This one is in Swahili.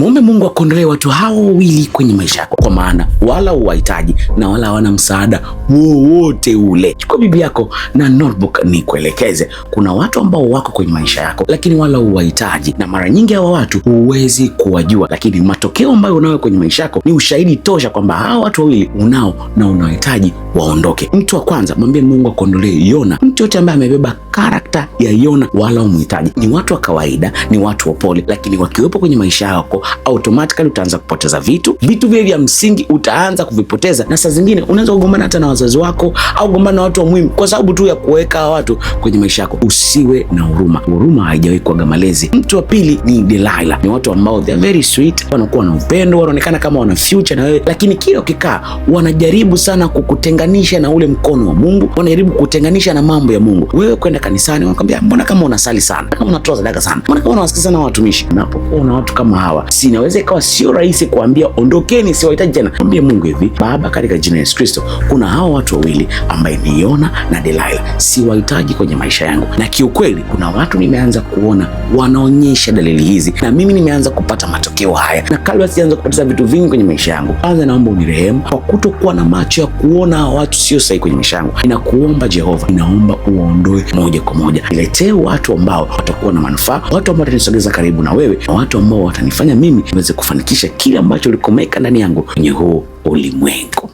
Muombe Mungu akuondolee watu hao wawili kwenye maisha yako, kwa maana wala huwahitaji na wala hawana msaada wowote ule. Chukua Biblia yako na notebook nikuelekeze. Kuna watu ambao wako kwenye maisha yako, lakini wala huwahitaji, na mara nyingi hawa watu huwezi kuwajua, lakini matokeo ambayo unayo kwenye maisha yako ni ushahidi tosha kwamba hawa watu wawili unao na unawahitaji waondoke. Mtu wa kwanza, mwambie Mungu akuondolee Yona. Mtu yote ambaye amebeba character ya Yona wala umhitaji. Ni watu wa kawaida, ni watu wapole, lakini wakiwepo kwenye maisha yako automatically utaanza kupoteza vitu, vitu vile vya msingi utaanza kuvipoteza, na saa zingine unaweza kugombana hata na wazazi wako au kugombana na watu wa muhimu kwa sababu tu ya kuweka watu kwenye maisha yako. Usiwe na huruma, huruma haijawahi kuwaga malezi. Mtu wa pili ni Delilah. Ni watu ambao they are very sweet, wanakuwa na upendo, wanaonekana kama wana future na wewe, lakini kila ukikaa wanajaribu sana kukutenganisha na ule mkono wa Mungu, wanajaribu kukutenganisha na mambo ya Mungu. Wewe kwenda kanisani, wanakwambia mbona kama unasali sana, kama unatoa sadaka sana, mbona kama unawasikiza sana watumishi. Unapokuwa na watu kama hawa, si inaweza ikawa sio rahisi kuambia ondokeni, siwahitaji tena. Mwambie Mungu hivi, Baba, katika jina la Yesu Kristo, kuna hawa watu wawili ambaye ni Yona na Delilah, siwahitaji kwenye maisha yangu, na kiukweli kuna watu nimeanza kuona wanaonyesha dalili hizi, na mimi nimeanza kupata matokeo haya, na kabla sijaanza kupoteza vitu vingi kwenye maisha yangu, kwanza naomba unirehemu kwa kutokuwa na macho ya kuona hawa watu sio sahihi kwenye maisha yangu. Ninakuomba Jehova, ninaomba uwaondoe moja kwa moja, niletee watu ambao watakuwa na manufaa, watu ambao watanisogeza karibu na wewe, na watu ambao watanifanya mimi niweze kufanikisha kile ambacho ulikomeka ndani yangu kwenye huu ulimwengu.